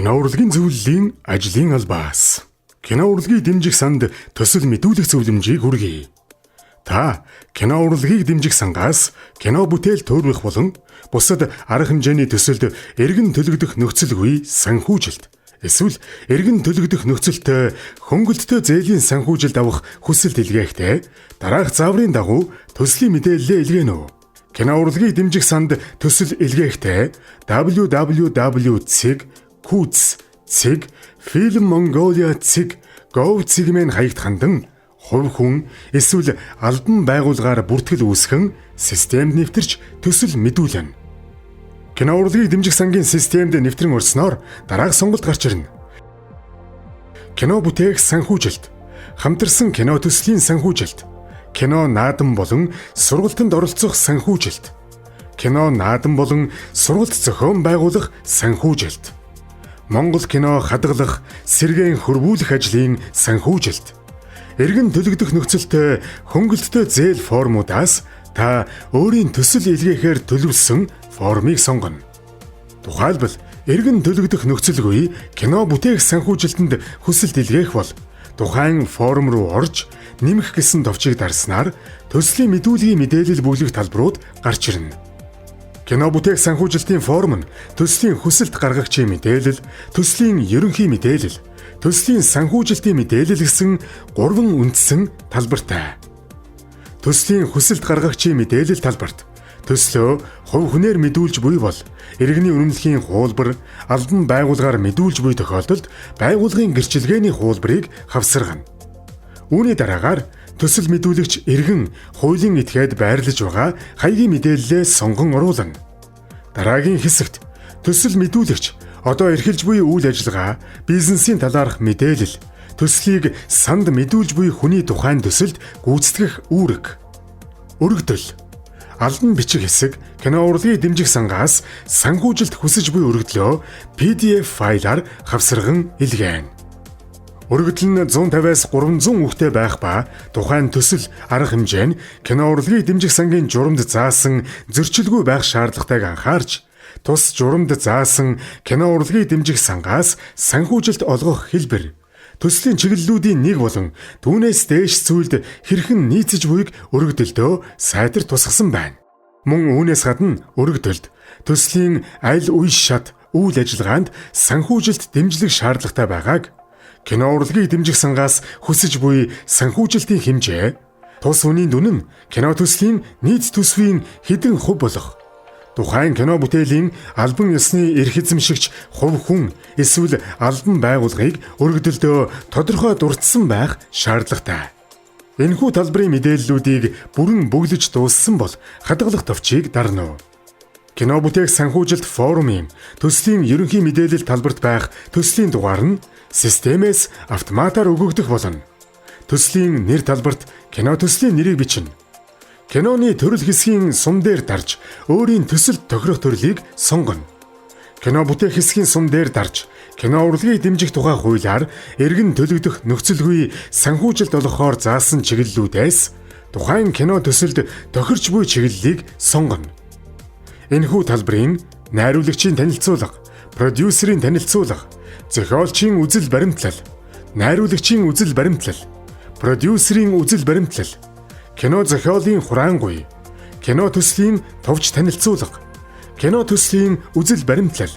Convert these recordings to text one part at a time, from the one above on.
Кино урлагийн зөвлөлийн ажлын албаас кино урлагийг дэмжих санд төсөл мэдүүлэх зөвлөмжийг хүргэе. Та кино урлагийг дэмжих сангаас кино бүтээл төөрөх болон бусад арга хэмжээний төсөлд эргэн төлөгдөх нөхцөлгүй санхүүжилт эсвэл эргэн төлөгдөх нөхцөлтэй хөнгөлөлттэй зээлийн санхүүжилт авах хүсэлт илгээхдээ дараах зааврын дагуу төслийн мэдээллээ илгээнэ үү? Кино урлагийг дэмжих санд төсөл илгээхдээ www.kuts.filmmongolia.gov.cg-н хаягт хандан хувь хүн эсвэл албан байгууллагаар бүртгэл үүсгэн системд нэвтэрч төсөл мэдүүлнэ. Кино урлагийг дэмжих сангийн системд нэвтрэн орсноор дараах сонголт гарч ирнэ. Кино бүтээх санхүүжилт, хамтарсан кино төслийн санхүүжилт, кино наадам болон сургалтанд оролцох санхүүжилт, кино наадам болон сургалт зохион байгуулах санхүүжилт, Монгол кино хадгалах, сэргээн хөрвүүлэх ажлын санхүүжилт, эргэн төлөгдөх нөхцөлтэй хөнгөлөлттэй зээл формуудаас та өөрийн төсөл илгээхээр төлөвлөсөн формыг сонгоно. Тухайлбал, эргэн төлөгдөх нөхцөлгүй кино бүтээх санхүүжилтэнд хүсэлт илгээх бол тухайн форм руу орж нэмэх гэсэн товчийг дарснаар төслийн мэдүүлгийн мэдээлэл бөглөх талбарууд гарч ирнэ. Кино бүтээх санхүүжилтийн форм нь төслийн хүсэлт гаргагчийн мэдээлэл, төслийн ерөнхий мэдээлэл, төслийн санхүүжилтийн мэдээлэл гэсэн гурван үндсэн талбартай. Төслийн хүсэлт гаргагчийн мэдээлэл талбарт төслөө хувь хүнээр мэдүүлж буй бол иргэний үнэмлэхийн хуулбар, албан байгууллагаар мэдүүлж буй тохиолдолд байгууллагын гэрчилгээний хуулбарыг хавсаргана. Үүний дараагаар төсөл мэдүүлэгч иргэн хуулийн этгээд байрлаж байгаа хаягийн мэдээллээ сонгон оруулна. Дараагийн хэсэгт төсөл мэдүүлэгч одоо эрхэлж буй үйл ажиллагаа, бизнесийн талаарх мэдээлэл, төслийг санд мэдүүлж буй хүний тухайн төсөлд гүйцэтгэх үүрэг, өргөдөл, албан бичих хэсэг кино урлагийг дэмжих сангаас санхүүжилт хүсэж буй өргөдлөө PDF файлаар хавсарган илгээнэ. Өргөдөл нь 150-аас 300 үгтэй байх ба тухайн төсөл арга хэмжээ нь кино урлагийг дэмжих сангийн журамд заасан зөрчилгүй байх шаардлагатайг анхаарч тус журамд заасан кино урлагийг дэмжих сангаас санхүүжилт олгох хэлбэр, төслийн чиглэлүүдийн нэг болон түүнээс дээш зүйлд хэрхэн нийцэж буйг өргөдөлдөө сайтар тусгасан байна. Мөн үүнээс гадна өргөдөлд төслийн аль үе шат үйл ажиллагаанд санхүүжилт дэмжлэг шаардлагатай байгааг, кино урлагийг дэмжих сангаас хүсэж буй санхүүжилтийн хэмжээ, тус үнийн дүн нь кино төслийн нийт төсвийн хэдэн хувь болох, тухайн кино бүтээлийн албан ёсны эрх эзэмшигч хувь хүн эсвэл албан байгууллагыг өргөдөлдөө тодорхой дурдсан байх шаардлагатай. Энэхүү талбарын мэдээллүүдийг бүрэн бөглөж дууссан бол хадгалах товчийг дарна уу. Кино бүтээх санхүүжилт форумын төслийн ерөнхий мэдээлэл талбарт байх төслийн дугаар нь системээс автоматар өгөгдөх болно. Төслийн нэр талбарт кино төслийн нэрийг бичнэ. Киноны төрөл хэсгийн сум дээр дарж өөрийн төсөлд тохирох төрлийг сонгоно. Кино бүтээх хэсгийн сум дээр дарж кино урлагийг дэмжих тухай хуулиар эргэн төлөгдөх нөхцөлгүй санхүүжилт олгохоор заасан чиглэлүүдээс тухайн кино төсөлд тохирч буй чиглэлийг сонгоно. Энэхүү талбарын найруулагчийн танилцуулга, продюсерийн танилцуулга, зохиолчийн үзэл баримтлал, найруулагчийн үзэл баримтлал, продюсерийн үзэл баримтлал, кино зохиолын хураангуй, кино төслийн товч танилцуулга, кино төслийн үзэл баримтлал,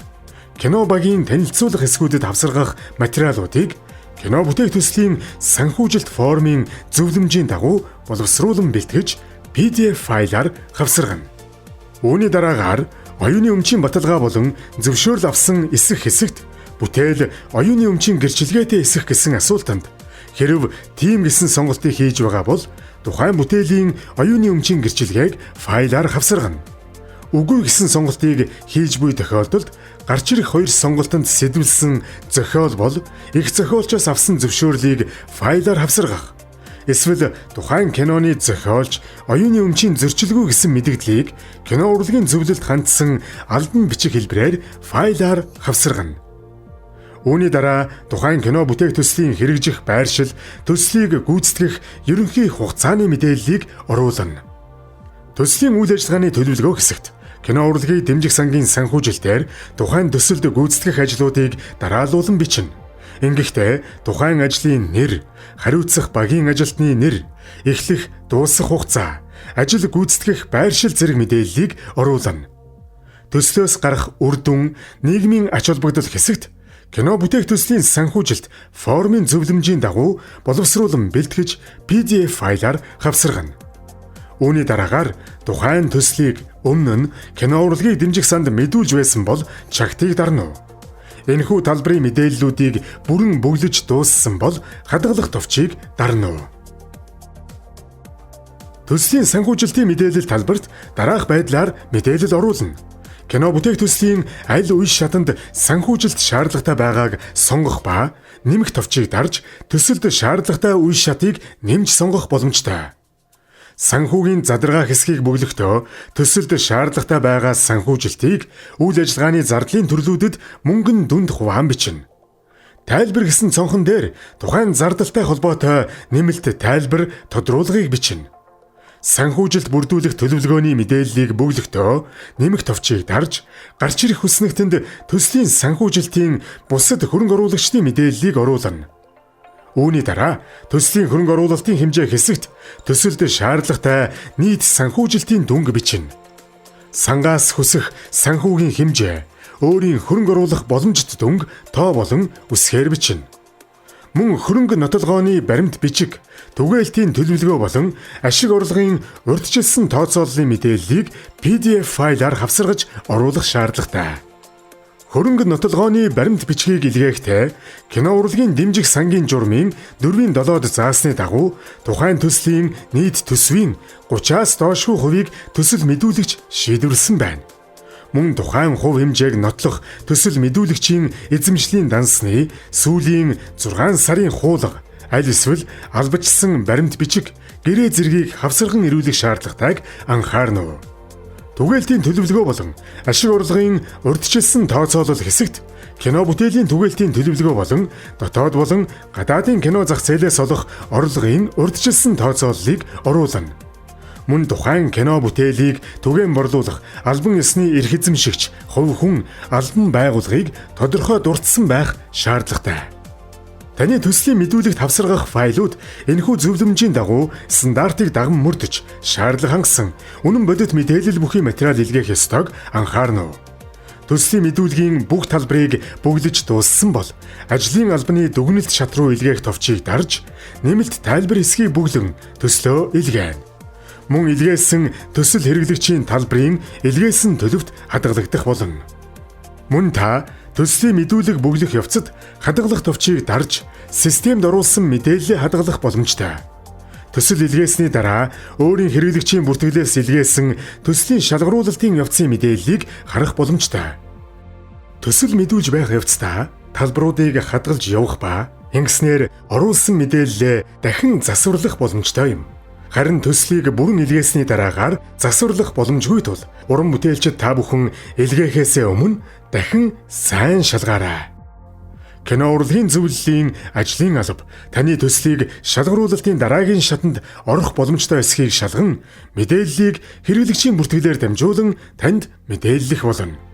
кино багийн танилцуулга хэсгүүдэд хавсаргах материалуудыг кино бүтээх төслийн санхүүжилт формын зөвлөмжийн дагуу боловсруулан бэлтгэж PDF файлаар хавсаргана. Үүний дараагаар оюуны өмчийн баталгаа болон зөвшөөрөл авсан эсэх хэсэгт бүтээл оюуны өмчийн гэрчилгээтэй эсэх гэсэн асуултанд хэрэв тийм гэсэн сонголтыг хийж байгаа бол тухайн бүтээлийн оюуны өмчийн гэрчилгээг файлаар хавсаргана. Үгүй гэсэн сонголтыг хийж буй тохиолдолд гарч ирэх хоёр сонголтонд сэдэвлэсэн зохиол бол эх зохиолчоос авсан зөвшөөрлийг файлаар хавсаргах. Эсвэл тухайн киноны зохиолч оюуны өмчийн зөрчилгүй гэсэн мэдэгдлийг кино урлагийн зөвлөлд хандсан албан бичих хэлбэрээр файлаар хавсаргана. Үүний дараа тухайн кино бүтээх төслийн хэрэгжих байршил, төслийг гүйцэтгэх ерөнхий хугацааны мэдээллийг оруулна. Төслийн үйл ажиллагааны төлөвлөгөө хэсэгт Кино урлагийг дэмжих сангийн санхүүжилтээр тухайн төсөлд гүйцэтгэх ажлуудыг дараалуулан бичнэ. Ингэхдээ тухайн ажлын нэр, хариуцах багийн ажилтны нэр, эхлэх, дуусах хугацаа, ажил гүйцэтгэх байршил зэрэг мэдээллийг оруулна. Төслөөс гарах үр дүн, нийгмийн ач холбогдол хэсэгт кино бүтээх төслийн санхүүжилт формын зөвлөмжийн дагуу боловсруулан бэлтгэж PDF файлаар хавсаргана. Үүний дараагаар тухайн төслийг өмнө нь кино урлагийг дэмжих санд мэдүүлж байсан бол чагтыг дарна уу? Энэхүү талбарын мэдээллүүдийг бүрэн бөглөж дууссан бол хадгалах товчийг дарна уу? Төслийн санхүүжилтийн мэдээлэл талбарт дараах байдлаар мэдээлэл оруулна. Кино бүтээх төслийн аль үе шатанд санхүүжилт шаардлагатай байгааг сонгох ба нэмэх товчийг дарж төсөлд шаардлагатай үе шатыг нэмж сонгох боломжтой. Санхүүгийн задаргаа хэсгийг бөглөхдөө төсөлд шаардлагатай байгаа санхүүжилтийг үйл ажиллагааны зардлын төрлүүдэд мөнгөн дүнд хуваан бичнэ. Тайлбар гэсэн цонхон дээр тухайн зардалтай холбоотой нэмэлт тайлбар тодруулгыг бичнэ. Санхүүжилт бүрдүүлэх төлөвлөгөөний мэдээллийг бөглөхдөө нэмэх товчийг дарж гарч ирэх хүснэгтэнд төслийн санхүүжилтийн бусад хөрөнгө оруулагчдын мэдээллийг оруулна. Үүний дараа төслийн хөрөнгө оруулалтын хэмжээ хэсэгт төсөлд шаардлагатай нийт санхүүжилтийн дүнг бичнэ. Сангаас хүсэх санхүүгийн хэмжээ, өөрийн хөрөнгө оруулах боломжит дүнг тоо болон үсгээр бичнэ. Мөн хөрөнгө нотолгооны баримт бичиг, түгээлтийн төлөвлөгөө болон ашиг орлогын урьдчилсан тооцооллын мэдээллийг PDF файлаар хавсаргаж оруулах шаардлагатай. Хөрөнгө нотолгооны баримт бичгийг илгээхдээ кино урлагийн дэмжих сангийн журмын 4-ийн 7-д заасны дагуу тухайн төслийн нийт төсвийн 30-аас доошгүй хувийг төсөл мэдүүлэгч шийдвэрлэсэн байна. Мөн тухайн хувь хэмжээг нотлох төсөл мэдүүлэгчийн эзэмшлийн дансны сүүлийн 6 сарын хуулга, аль эсвэл албажсан баримт бичиг, гэрээ зэргийг хавсарган ирүүлэх шаардлагатайг анхаарна уу. Түгээлтийн төлөвлөгөө болон ашиг орлогын урьдчилсан тооцоолол хэсэгт кино бүтээлийн түгээлтийн төлөвлөгөө болон дотоод болон гадаадын кино зах зээлээс олох орлогын урьдчилсан тооцооллыг оруулна. Мөн тухайн кино бүтээлийг түгээн борлуулах албан ёсны эрх эзэмшигч, хувь хүн, албан байгууллагыг тодорхой дурдсан байх шаардлагатай. Таны төслийн мэдүүлэгт хавсаргах файлууд энэхүү зөвлөмжийн дагуу стандартыг даган мөрдөж, шаардлага хангасан үнэн бодит мэдээлэл бүхий материал илгээх ёстойг анхаарна уу. Төслийн мэдүүлгийн бүх талбарыг бөглөж дууссан бол ажлын албаны дүгнэлт шат руу илгээх товчийг дарж, нэмэлт тайлбар хэсгийг бөглөн төслөө илгээнэ. Мөн илгээсэн төсөл хэрэглэгчийн талбарын илгээсэн төлөвт хадгалагдах болно. Мөн та төслийн мэдүүлэг бөглөх явцад хадгалах товчийг дарж системд оруулсан мэдээллээ хадгалах боломжтой. Төсөл илгээсний дараа өөрийн хэрэглэгчийн бүртгэлээс илгээсэн төслийн шалгаруулалтын явцын мэдээллийг харах боломжтой. Төсөл мэдүүлж байх явцдаа талбаруудыг хадгалж явах ба ингэснээр оруулсан мэдээллээ дахин засварлах боломжтой юм. Харин төслийг бүрэн илгээсний дараагаар засварлах боломжгүй тул уран бүтээлчид та бүхэн илгээхээсээ өмнө дахин сайн шалгаарай. Кино урлагийн зөвлөлийн ажлын алба таны төслийг шалгаруулалтын дараагийн шатанд орох боломжтой эсхийг шалган мэдээллийг хэрэглэгчийн бүртгэлээр дамжуулан танд мэдээлэх болно.